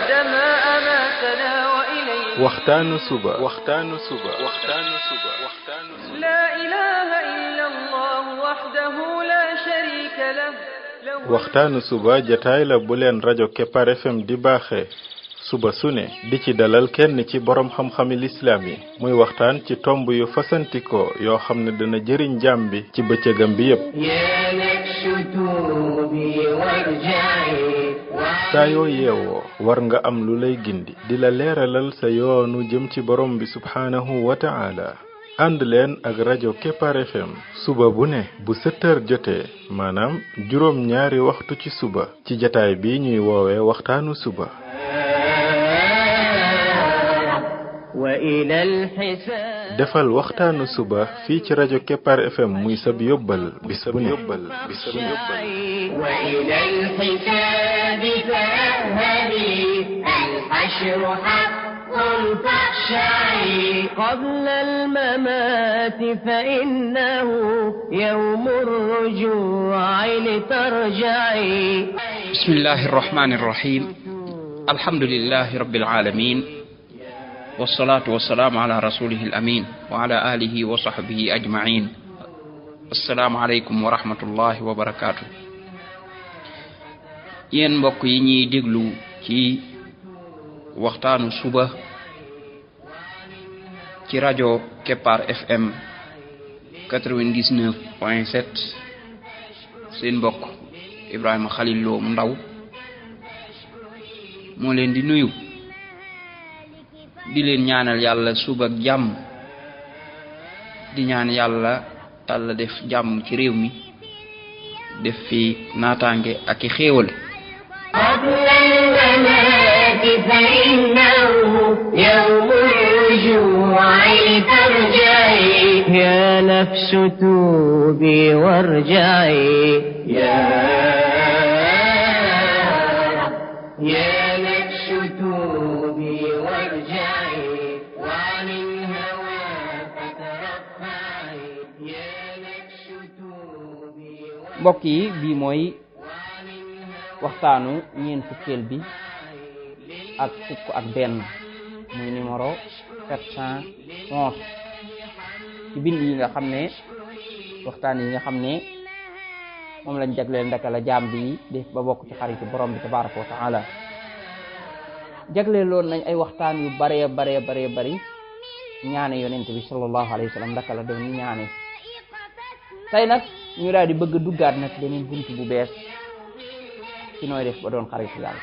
بعدما أماتنا وإليه waxtaanu suba لا إله إلا الله وحده لا شريك له waxtaanu suba jataay la bu leen rajo Kepar FM di baaxee suba su ne di ci dalal kenn ci borom xam-xami lislaam yi muy waxtaan ci tomb yu fasantikoo yoo xam ne dana jëriñ jaam bi ci bëccëgam bi yépp saa yoo yeewoo war nga am lu lay gindi di la leeralal sa yoonu jëm ci borom bi subhaanahu wa ta'ala ànd leen ak rajo Kepar FM suba bu ne bu 7 heures jotee maanaam juróom ñaari waxtu ci suba ci jataay bi ñuy woowee waxtaanu suba defal waxtaanu suba fii ci rajo Kepar FM muy sab yóbbal bis bu ne قبل الممات فإنه يوم الرجوع لترجعي بسم الله الرحمن الرحيم الحمد لله رب العالمين والصلاة والسلام على رسوله الأمين وعلى آله وصحبه أجمعين السلام عليكم ورحمة الله وبركاته yéen mbokk yi ñuy déglu ci waxtaanu suba ci rajo Kepar FM 99.7 seen mbokk Ibrahima Khalil Lo mu ndaw moo leen di nuyu di leen ñaanal yàlla suba ak jàmm di ñaan yàlla Yàlla def jàmm ci réew mi def fi naataange ak i xéewal قبل الممات فإنه يوم الرجوع لترجعي يا نفس توبي وارجعي يا نفس توبي وارجعي وعن الهوى فترفعي يا نفس توبي mbokk yi bii mooy waxtaanu ñeen fukkeel bi ak fukk ak benn muy numéro 711 ci bind yi nga xam ne waxtaan yi nga xam ne moom lañ jagleel ndaka la jaam bi def ba bokk ci xaritu borom bi tabaraka wa taala jagleeloon nañ ay waxtaan yu bari ñaane yonent bi sallallahu alayhi wa sallam ndaka la doon ñaane tey nag ñu daal di bëgg duggaat nag beneen buntu bu bees ci nooy def ba doon xaritu yàlla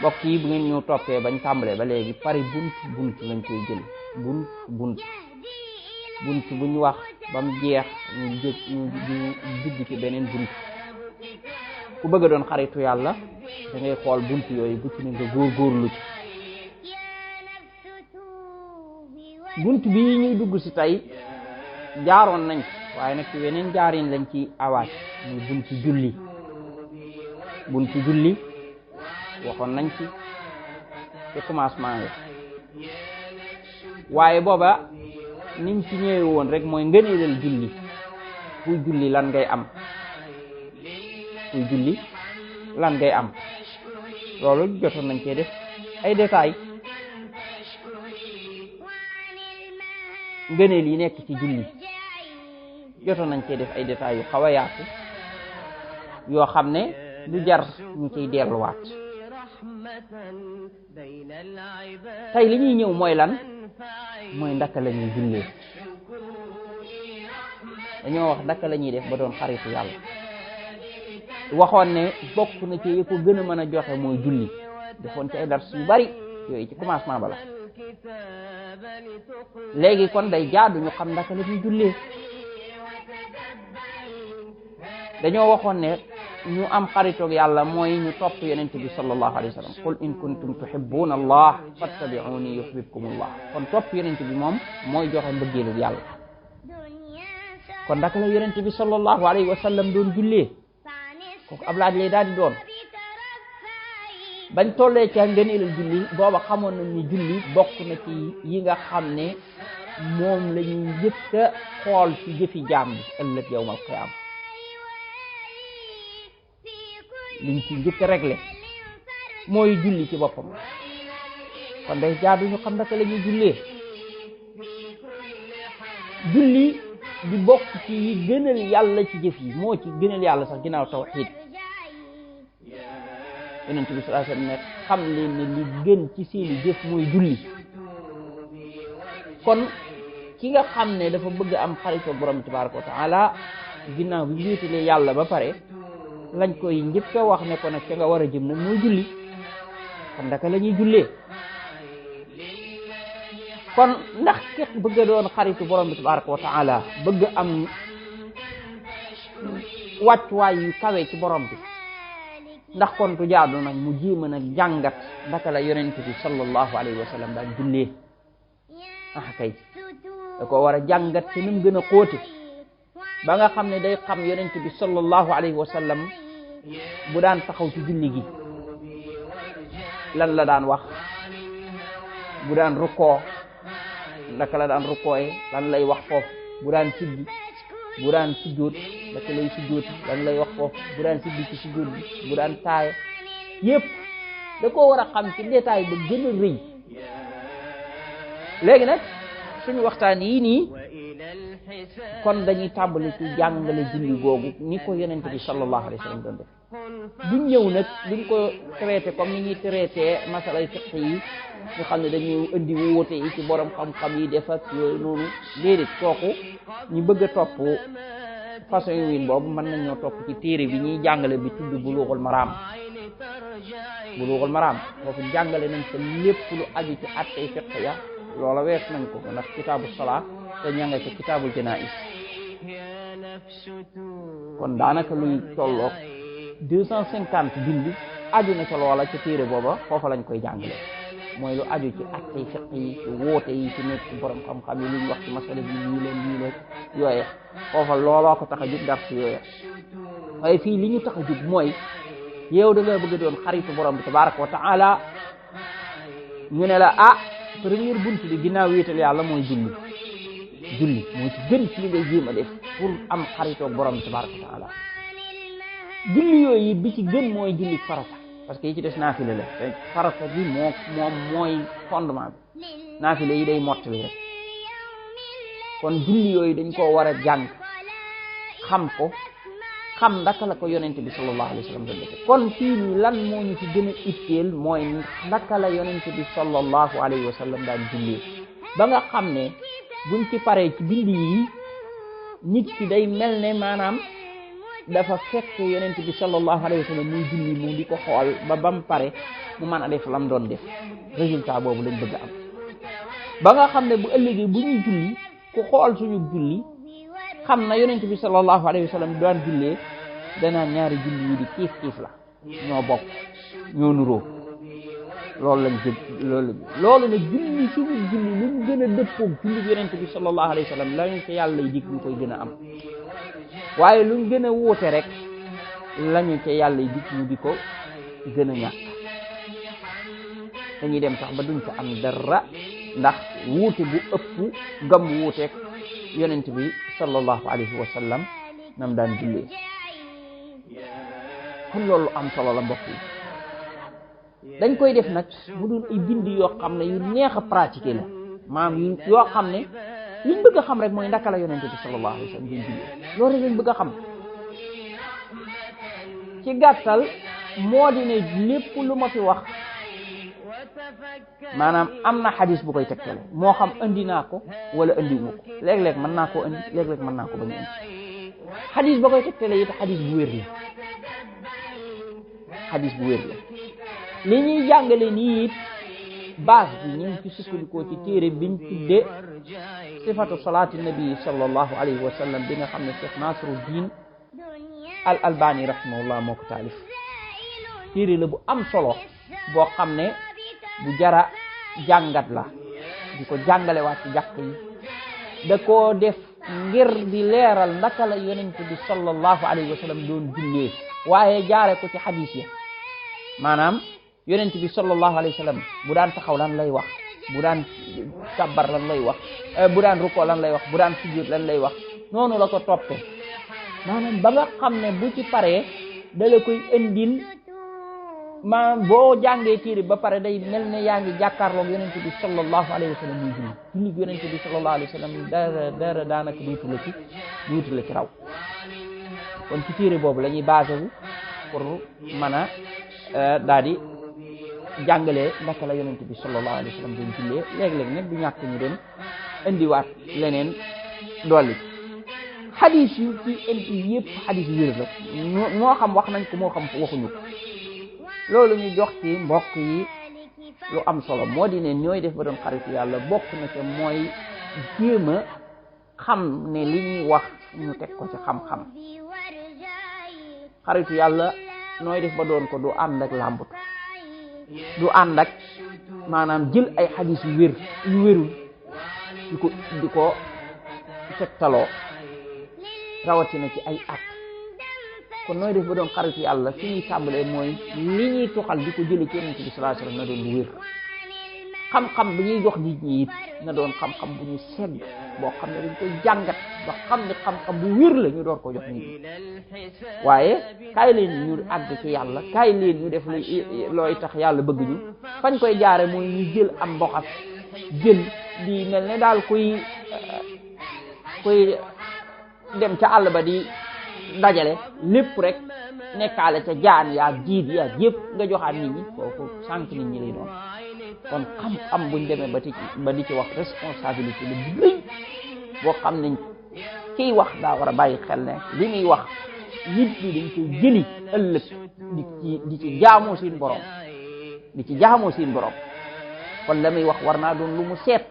mbokk yi bu ngeen ñu toppee bañ tàmbalee ba léegi pari bunt lañ koy jël bunt bu ñu wax ba mu jeex ñu dugg ci beneen bunt ku bëgg a doon xaritu yàlla da ngay xool bunt yooyu bu ci ne nga góorgóorlu ci bunt bi ñuy dugg ci tey jaaroon nañ waaye nag ci weneen jaarin lañ ci awaat muy buntu julli waxoon nañ ci commencement yi waaye booba niñ ci ñëwee woon rek mooy ngëneelal julli kuy julli lan ngay am loolu jotoon nañ cee def ay détails ngëneel yi nekk ci julli jotoon nañ cee def ay détails yu xaw a yaatu yoo xam ne du jar ñu ciy delluwaat tey li ñuy ñëw mooy lan mooy ndaka la ñuy jullee dañoo wax ndaka la ñuy def ba doon xaritu yàlla waxoon ne bokk na ci yi ko gën a mën a joxe mooy julli defoon ci ay dars yu bari yooyu ci commencement ba la léegi kon day jaadu ñu xam ndaka la ñuy jullee dañoo waxoon ne ñu am xaritoog yàlla mooy ñu topp yonent bi sallallahu alayhi wa sallam qul in kuntum tuhibbuna allah fattabi'uni yuhibbukumullah kon topp yonent bi moom mooy joxe mbëggeelu yàlla kon ndaka la yonent bi sallallahu alayhi wa sallam doon jullee kooku ab laaj lay daal di doon bañ tollee ca ngëneelal julli booba xamoon nañ ni julli bokk na ci yi nga xam ne moom la ñuy njëkk a xool ci jëfi jaam bi ëllëg yawmal qiyaama liñ ci njëkk a réglé mooy julli ci boppam kon day jaadu ñu xam naka la ñuy jullee julli di bokk ci yi gënal yàlla ci jëf yi moo ci gënal yàlla sax ginnaaw tawxiid yonent bi sallallahu alayhi wasallam ne xam leen ne li gën ci seeni jëf mooy julli kon ki nga xam ne dafa bëgg am xaritoo borom tabaraka wa taala ginnaaw bi wéetalee yàlla ba pare lañ koy njëkk a wax ne ko nag ca nga war a jëm nag mooy julli kon ndaka la ñuy jullee kon ndax képp bëgg a doon xaritu borom bi tabaraka wa taala bëgg am wàccuwaay yu kawe ci borom bi ndax kon du jaadu nag mu jéema nag jàngat ndaka la yonent bi sallallahu alayhi wa sallam daan jullee kay da ko war a jàngat ci nim gën a xóote ba nga xam ne day xam yonent bi sallallahu alayhi wa sallam bu daan taxaw ci julli gi lan la daan wax bu daan rukkoo naka la daan rukkooye lan lay wax foofu bu daan siggi bu daan sujjóot naka lay sujjóoti lan lay wax foofu bu daan siggi ci sujjóot bi bu daan taaya yépp da koo war a xam ci détail ba gën a rëy léegi nag suñu waxtaan yii nii kon dañuy tàmbali ci jàngale julli googu ni ko yonent bi sallallahu alayhi wa sallam doon def duñ ñëw nag duñ ko traité comme ni ñuy traité masalay fiqh yi nga xam ne dañuy indi wóote yi ci borom xam-xam yi def ak yooyu noonu déedéet kooku ñu bëgg a topp façon yin boobu mën nañ ñoo topp ci téere bi ñuy jàngale bi tudd Bulughul Maram foofu jàngale nañ fa lépp lu aju ci attey fiqh ya loola wees nañ ko ndax kitaabu salaa te ña nga ca kitaabul janaa'is kon daanaka luy tolloog 250 bind aju na ca loola ca téere booba foofa lañ koy jàngale mooy lu aju ci attey fiqh yi ci wóote yi ci nekk ci borom xam-xam yi lu ñu wax ci masala bi nii la yooye foofa looloo ko tax a jug dar si yooye waaye fii li ñu tax a jug mooy yow da nga bëgg doon xaritu borom bi tabaraka wa taala ñu ne la première bunt bi ginnaaw wéetal yàlla mooy julli moo ci gën ci li ngay jéem a def pour am xaritoog borom bi tabaraka wa taala julli yooyu bi ci gën mooy julli farata parce que yi ci des naafile la te farata bi moom mooy fondement bi naafile yi day mottali rek kon julli yooyu dañ koo war a jàng xam ndaka la ko yonent bi sallallahu alayhi wa sallam doon defe kon fii nii lan moo ñu ci gën a itteel mooy ndaka la yonent bi sallallahu alayhi wa sallam daan jullee ba nga xam ne buñ ci paree ci bind yi nit ki day mel ne maanaam dafa fekk yonent bi sallallahu alayhi wa sallam muy julli mu di ko xool ba bam pare mu mën a def lam doon def résultat boobu lañ bëgg a am ba nga xam ne bu ëllëgee bu ñuy julli ku xool suñu julli xam na yonent bi sallallahu alayhi wa sallam daan jullee danaa ñaari julli yi di kiif la ñoo bokk ñoo nuroo loolu lañ jëg loolu nag julli suñu julli lu mu gën a dëppoog julli yonent bi sallallahu alayhi wa sallam lañu ko yàlla yi dig ñu koy gën a am waaye luñ gën a wóote rek lañu ca yàlla yi dig ñu di ko gën a ñàkk dañuy dem sax ba duñ ko am dara ndax wuute bu ëpp gam wuuteeg yonent bi sallallahu alayhi wa sallam nam daan jullee kon loolu am solo la mbokk yi dañ koy def nag mu dul ay bind yoo xam ne yu neex a pratiquer la maanaam yoo xam ne liñ bëgg a xam rek mooy ndaka la yonent bi sallallahu alayhi wa sallam daan jullee loolu rek lañ bëgg a xam ci gàttal moo di ne lépp lu ma fi wax maanaam am na xadis bu koy tegtale moo xam andi naa ko wala andiwuma ko léeg-léeg mën naa koo andi léeg-léeg mën naa ko bañ a andi xadis ba koy tegtale it xadis bu wér la li ñuy jàngale nii it base bi ñu ngi ci sukkandikoo ci téere biñ tudde sifatu salaati nabi sallallahu alayhi wa sallam bi nga xam ne Cheikh Nasruddin al Albani rahimahullah moo ko taalif téere la bu am solo boo xam ne bu jara jàngat la di ko jàngale waat ci jàkk yi da koo def ngir di leeral ndaka la yonent bi sallallahu alayhi wa sallam doon jullee waaye jaare ko ci xadiis ya maanaam yonent bi sallallahu alayhi wa sallam bu daan taxaw lan lay wax bu daan kabbar lan lay wax bu daan rukkoo lan lay wax bu daan sujjóot lan lay wax noonu la ko toppee maanaam ba nga xam ne bu ci paree da la koy indil maanaam boo jàngee téere ba pare day mel ne yaa ngi jàkkaarloog yonente bi sallallahu alayhi wa sallam muy julli yonente bi sallallahu alayhi wa sallam dara daanaka duutu la ci raw kon ci téere boobu la ñuy basé wu pour mën a daal di jàngalee naka la yonente bi sallallahu alayhi wa sallam doon jullee léeg-léeg nag du ñàkk ñu dem indiwaat leneen dolli xadis yu ci indi yëpp xadis yu wér la moo xam wax nañ ko moo xam waxuñu ko loolu ñu jox ci mbokk yi lu am solo moo di ne ñooy def ba doon xaritu yàlla bokk na ca mooy jéem a xam ne li ñuy wax ñu teg ko ci xam-xam xaritu yàlla nooy def ba doon ko du ànd ak làmbut du ànd ak maanaam jël ay xadis yu wér yu wérul di ko tegtaloo rawatina ci ay at kon nooy def ba doon xaritu yàlla fi ñuy tàmbalee mooy li ñuy toxal di ko jële ci yonent bi sallallahu alayhi wasallam na doon lu wér xam-xam bi ñuy jox nit ñi it na doon xam-xam bu ñu segg boo xam ne dañ koy jàngat ba xam ne xam-xam bu wér la ñu door ko jox nit ñi waaye kaay leen ñu àgg ci yàlla kaay leen ñu def looy tax yàlla bëgg ñu fañ koy jaare mooy ñu jël am mboxas jël di mel ne daal kuy dem ca àll ba di dajale lépp rek nekkaale ca jaan yaag jiit yaag yëpp nga joxaat nit ñi kooku sànq nit ñi lay doon kon xam-xam buñ demee ba di ci wax responsabilité la bu rëy boo xam ne kiy wax daa war a bàyyi xel ne li muy wax nit ñi dañ koy jëli ëllëg di ci jaamoo seen borom kon la muy wax war naa doon lu mu seet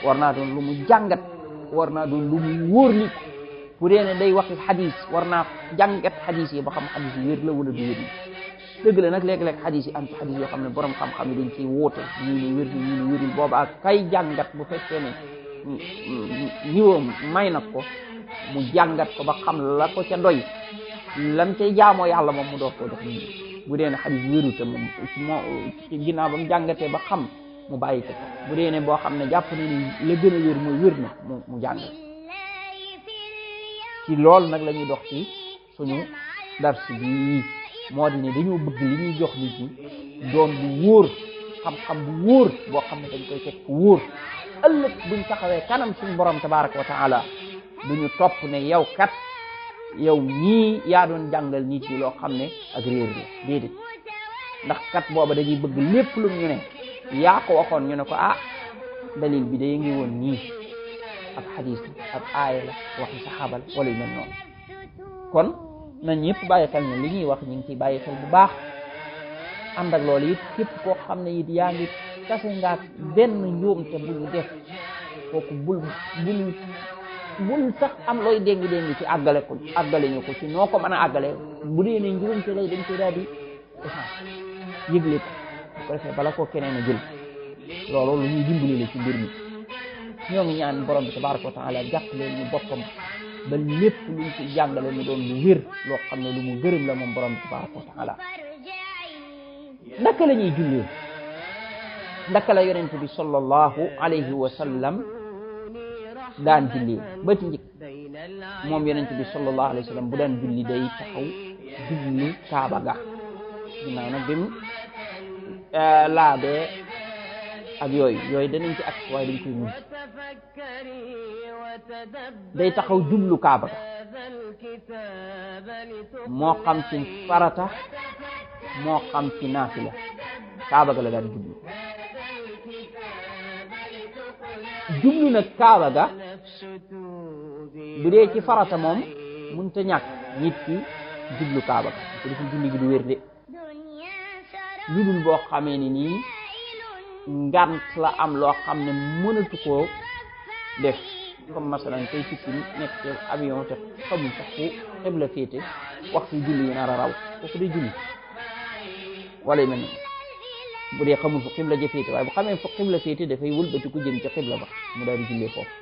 war naa doon lu mu jàngat war naa doon lu mu wóor li bu dee ne day waxi xadis war naa jàngat xadis yi ba xam xadis yi wér la wala du wér dëgg la nag léeg-léeg xadis yi am ci xadis yoo xam ne borom xam-xam yi dañ ciy wóote ñii ni wér ñii ni wérul booba ak kay jàngat bu fekkee ne niveau may nag ko mu jàngat ko ba xam la ko ca doy lam cay jaamoo yàlla moom mu door koo jox nit ñi bu dee ne xadis wéru te moom ci ginnaaw ba mu jàngatee ba xam mu bàyyi ko bu dee ne boo xam ne jàpp na ni la gën a wér mooy wér na mu jàngat ci loolu nag la ñuy dox ci suñu dars bi moo di ne dañoo bëgg li ñuy jox nit ñi doon bu wóor xam-xam bu wóor boo xam ne dañ koy teg ku wóor ëllëg buñ taxawee kanam suñu borom tabaraka wa taala duñu topp ne yow kat yow ñii yaa doon jàngal nit ñi loo xam ne ak réer la déedéet ndax kat booba dañuy bëgg lépp lu ñu ne yaa ko waxoon ñu ne ko dalil bi day ngi woon nii ab xadis ab aaya la waxi saxaaba la wala yu mel noonu kon na ñëpp bàyyi xel ne li ñuy wax ñu ngi ciy bàyyi xel bu baax ànd ak loolu it képp koo xam ne it yaa ngi tase ngaak benn njuumte bu ñu def kooku bul sax am looy déngi ci àggale ñu ko ci noo ko mën a àggale bu dee ne njuumte lay dañ koy daal di yëgle ko bu ko defee bala koo keneen a jël loolu lu ñuy dimbali la ci mbir mi ñoo ngi ñaan borom bi tabaraka wa taala jàppale ñu boppam ba lépp luñ ci jàngale mu doon lu wér loo xam ne lu mu gërëm la moom borom bi tabaraka wa taala naka la ñuy jullee naka la yonent bi sallallahu alayhi wa sallam daan jullee ba ci njëkk moom yonent bi sallallahu alayhi wa sallam bu daan julli day taxaw jublu kaaba ga ginnaaw nag bi mu laabee ak yooyu danañ ci ak waaye dañ koy mujj day taxaw jublu kaaba ga moo xam ci farata moo xam ci naafila kaaba ga la daan jublu nag kaaba ga bu dee ci farata moom mënta ñàkk nit ki jublu kaaba ga ko def julli gi du wér de lu dul boo xamee ni nii ngant la am loo xam ne mënatu koo def comme masalan tey tukki nekk ci avion te xamul sax fu xibla féete waxtu julli yi nar a raw foofu day julli wala yu mel noonu bu dee xamul fu xibla ja féete waaye bu xamee fu xibla féete dafay wëlbati ku jëm ca xibla ba mu daal di jullee foofu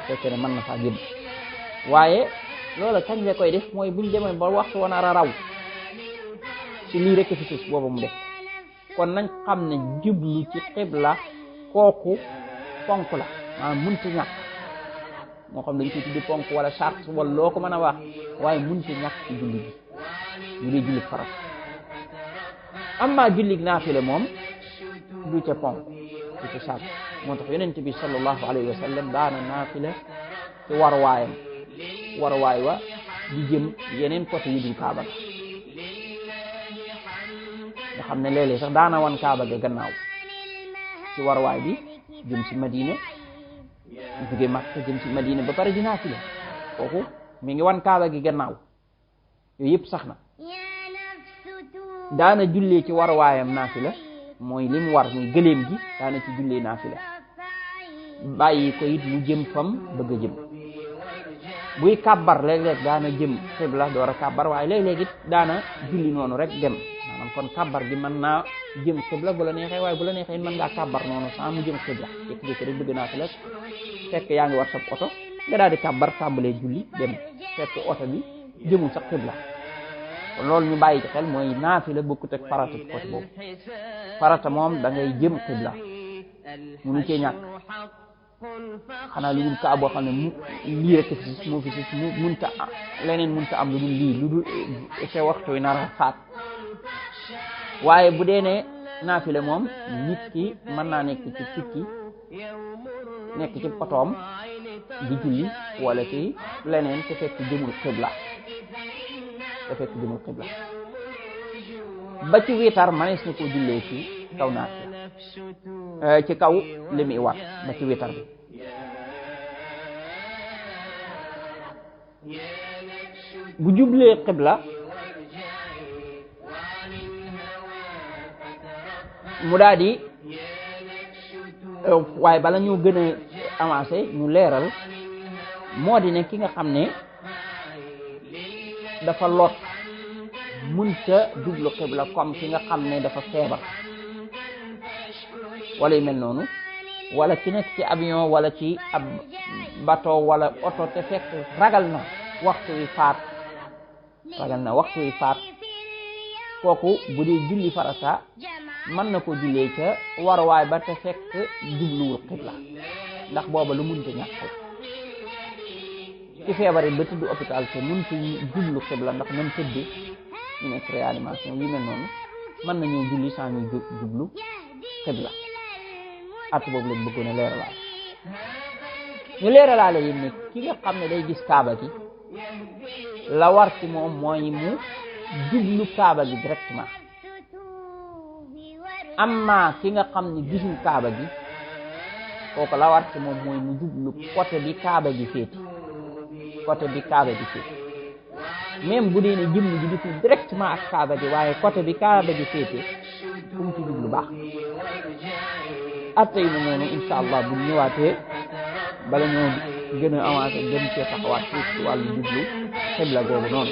fekk ne mën na faa jëm waaye loola kañ la koy def mooy buñ demee ba waxtu wa nar a raw ci lii rek fi sus booba mu def kon nañ xam ne jublu ci xibla kooku ponk la maanaam mënta ñàkk moo xam dañ koy tuddi ponk wala charte wala loo ko mën a wax waaye mënta ñàkk ci julli gi ñu dee julli farat amma jullig naafila moom du ca ponk du ca sàkk moo tax yonent bi sallallahu alayhi wa sallam daana naafila ci waruwaay wa di jëm yeneen côté yu dul kaaba nga xam ne léeg-léeg sax daana wan kaaba ga gannaaw ci waruwaay bi jëm ci Madina jóge Makka jëm ci Madina ba pare di naafila kooku mi ngi wan kaaba gi gannaaw yooyu yëpp sax na daana jullee ci waruwaayam naafila mooy li mu war muy gëléem gi daana ci jullee naafila bàyyi ko it mu jëm fam bëgg a jëm buy kàbbar léeg-léeg daana jëm xibla door a kàbbar waaye léeg-léeg it daana julli noonu rek dem maanaam kon kàbbar gi mën naa jëm xibla bu la neexee waaye bu la neexee mën ngaa kàbbar noonu sans mu jëm xibla jékki-jékki rek bëgg naafila fekk yaa ngi war sa oto nga daal di kàbbar tàmbalee julli dem fekk oto bi jëmul sax xibla kon loolu ñu bàyyi ci xel mooy naafila bokkut ak farata ci côté boobu farata moom da ngay jëm xibla munu cee ñàkk xanaa lu dul kaa boo xam ne mu lii rek fi sis moo fi sis mu munta leneen munta am lu dul lii lu dul te waxtu wi nar a faat waaye bu dee ne naafila moom nit ki mën naa nekk ci tukki nekk ci otoom di julli wala ci leneen te fekk jëmul xibla ba ci wiitar manees na ko jullee ci kaw naafila ci kaw li muy war ba ci wiitar bi bu jublee xibla mu daal di waaye bala ñu gën a avancé ñu leeral moo di ne ki nga xam ne dafa lot munta jublu xibla comme ki nga xam ne dafa feebar wala yu mel noonu wala ki nekk ci avion wala ci ab bateau wala oto te fekk ragal na waxtu wi faat kooku bu dee julli farata mën na ko jullee ca waruwaay ba te fekk jubluwul xibla ndax booba lu munta ñàkk ci feebar yi ba tëdd hôpital te munta jublu xibla ndax nam tëdd ñu nekk réanimation yu mel noonu mën na ñëw julli sans ñu jublu xibla at boobu lañ bëggoon a leeralaale ñu leeralaale yi ne ki nga xam ne day gis kaaba gi la war ci moom mooy mu jublu kaaba gi directement amma ki nga xam ne gisul kaaba gi kooku la war ci moom mooy mu jublu côté bi kaaba gi féete même bu dee ne jëmm ji gisul directement ak kaaba gi waaye côté bi kaaba gi féete fu mu ci jublu baax attey na noonu insha allah bu ñëwaatee bala ñoo gën a avancé gën cee taxawaat ci wàllu jublu xibla googu noonu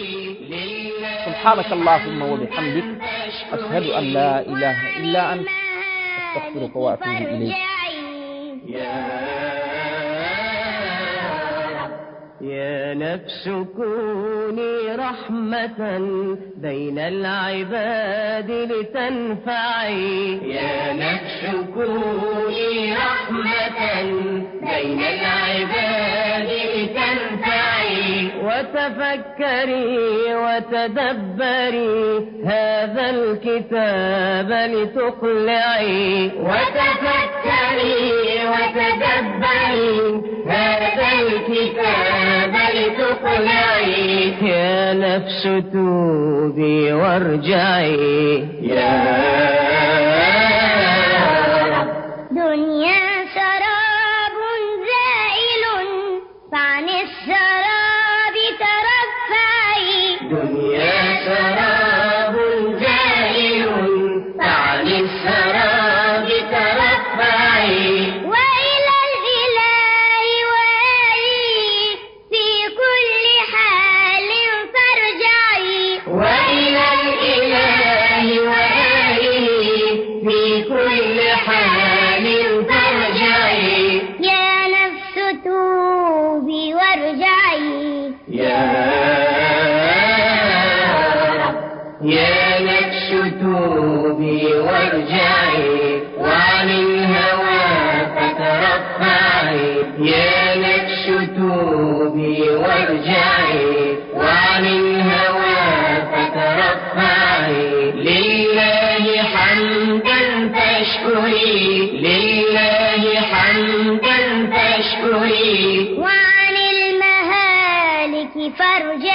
subhanaka allahumma wa bihamdik ashhadu an la ilaha illa ant astaghfiruka wa atubu ilayk يا نفس كوني رحمة بين العباد لتنفعي يا نفس كوني رحمة بين العباد لتنفعي وتفكري وتدبري هذا الكتاب لتقلعي وتفكري وتدبري هذا الكتاب لتقلعي يا نفس توبي وارجعي يا دنيا سراب زائل فعن السراب ترفعي دنيا سراب زائل فعن السراب ترفعي وإلى الإله وآله في كل حال فارجعي وإلى الإله وآله في كل حال ترجعي يا نفس توبي وارجعي يا نفس توبي وارجعي وعن الهوى فترفعي يا نفس توبي وارجعي وعن الهوى فترفعي لله فاشكري لله حمدا فاشكري وعن المهالك فارجعي